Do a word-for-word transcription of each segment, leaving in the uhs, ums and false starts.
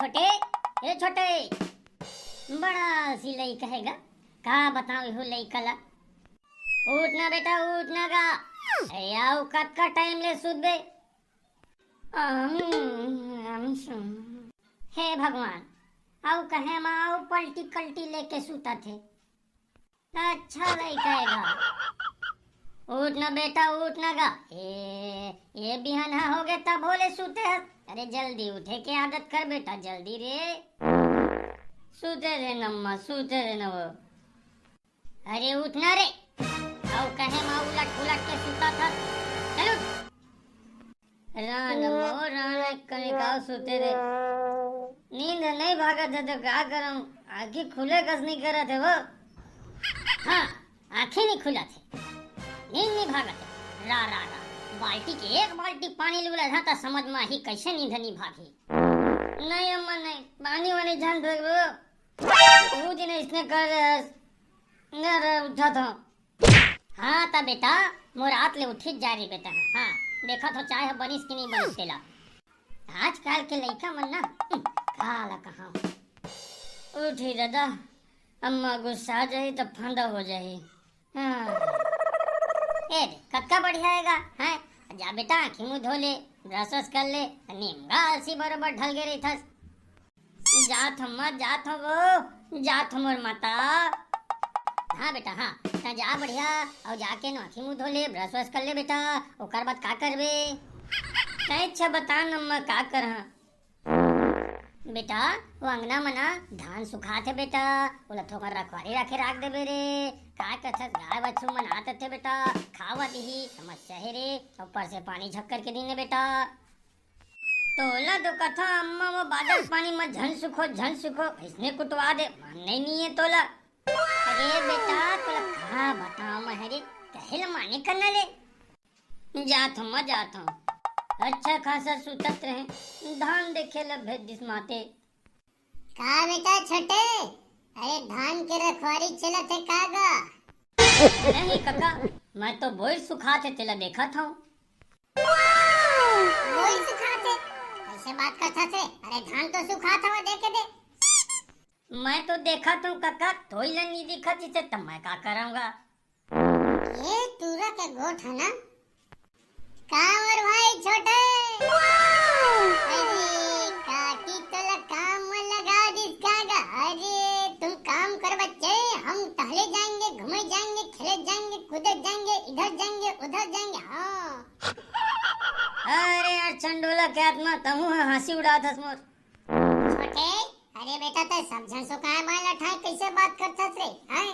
छोटे, ए छोटे, बड़ा आलसी लइका हे गा। का बताओ एहू लइका ला। उठ ना बेटा, उठ ना गा। अरे आओ, कतका टाइम ले सुतबे? अम, अम, सुन। हे भगवान, अउ कहे मा अउ पलटी कल्टी लेके सुतत हे। अच्छा लइका हे गा। उठ ना बेटा, उठ ना गा। ए, ए बिहन हा होगे तभो ले सुते हस। अरे जल्दी उठे के आदत कर बेटा, जल्दी रे। सुते रे नम्मा, सुते रे न वो। अरे उठ ना रे। अउ कहे मा उलट पुलट के सुतत हस। चल उठ। रान मो रान, एक कनिकाव सुते रे। नींद नहीं भागत हे तो का करम, आँखी खुले कस नहीं करत हे वो। हाँ, आँखी नहीं खुलत हे, नींद नहीं भागत हे। रा रा रा, बाल्टी के एक बाल्टी पानी लुला था त समझ मा ही कैसे नींद नहीं भागी। नहीं अम्मा नहीं, पानी वानी झन फेंक रो। दू दिन इसने कर रहे, न रहे उठा था। हाँ त बेटा, मोर आत ले उठिच जा रे बेटा। हाँ, देखत हो चाय ह बनिस कि नहीं बनिस तेला। आजकल के लइका मन ना, हम्म, का ला कहा। उठी दादा, अम्मा गुस्सा जाही त फंदा हो जाही। हाँ। ए दे, कतका बढ़िया हे गा, हैं? जा बेटा, आँखी मुँह धो ले, ब्रश व्रश कर ले, नीमगा आलसी बरोबर ढल गे रहिथस। जात हूँ, मत जात हूँ वो, जात हूँ मोर माता। हाँ बेटा, हाँ, त जा बढ़िया, अउ जाके न आँखी मुँह धो ले, ब्रश व्रश कर ले बेटा, ओकर बाद का करबे? तैं अच्छा बता न, मैं का करहा? बेटा, वो अंगना म ना धान सुखात हे बेटा, ओला थोकन रखवारी राखे राख देबे रे। का कथस, गाय बछरू मन आत थे बेटा, खावा दिही, समस्या हे रे, ऊपर से पानी झक्कर के दिन हे बेटा। तोला तो कथा अम्मा, वो बादर पानी म झन सुखो, झन सुखो, इसने कुटवा दे, मानना ही नहीं है तोला। अरे बेटा, तोला कहाँ बताओ मैं, हरे, कहे ला माने करना ले। जात हूँ, मैं जात हूँ। अच्छा खासा सुतत रहे, धान देखे ला भेज दिस माते। का बेटा छोटे, अरे धान के रखवारी चलत हे का गा? नहीं कका, मैं तो बोइर सुखात हे तेला देखत हूँ। बोइर सुखात हे? कैसे बात करत हे? अरे धान तो सुखात हवा, देखे दे। मैं तो देखत हूँ कका, तोई ला नहीं दिखत इसे, तब मैं का कराऊंगा? ये टूरा के गोठ हे ना? का और भाई छोटे? अरे काकी तोला काम में लगा दिस का गा? अरे तुम काम कर बच्चे, हम टहले जाएंगे, घूमे जाएंगे, खेले जाएंगे, कूदे जाएंगे, इधर जाएंगे, उधर जाएंगे। हाँ। अरे यार चंडोला के आत्मा, तहूँ ह हाँसी उड़ात हस मोर। छोटे, अरे बेटा, तैं सब झन सो काय माला ठाय कैसे बात करथस रे, हैं?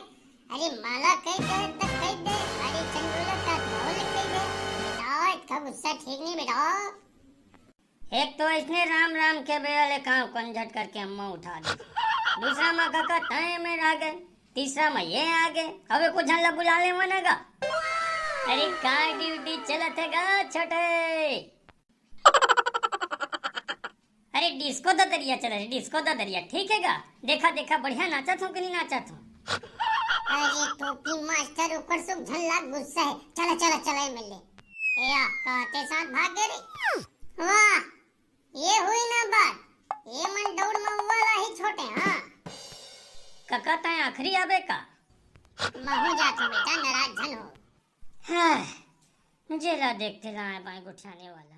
अरे माला कह दे त कह दे, अरे चंडोला का ढोल कह दे। बेटा, इतना गुस्सा ठीक नहीं बेटा। एक तो इसने राम राम के बेरा ले कांव कन झट करके अम्मा उठा दी, दूसरा मा कका तय में रह गए, तीसरा मा ये आ गए, अबे कुछ झन ला बुला ले मनेगा। अरे का ड्यूटी चलत हे गा छोटे? अरे डिस्को ददरिया चलत हे, डिस्को ददरिया, ठीक हे गा? देखा देखा बढ़िया नाचत हूँ कि नहीं नाचत हूँ? अरे टोपी मास्टर, ओकर सुख झन लाग गुस्सा हे। चला चला चला, ए मिल ले। ए आ, कहते साथ भाग गए रे। वाह, ये हुई ना बात। ये मन दौड़ में वाला ही छोटे, हाँ। कका तय आखिरी आबे का? महू जात हो बेटा, नाराज झन हो। हाँ, जेला देखते लाए बाएं गुठियाने वाला।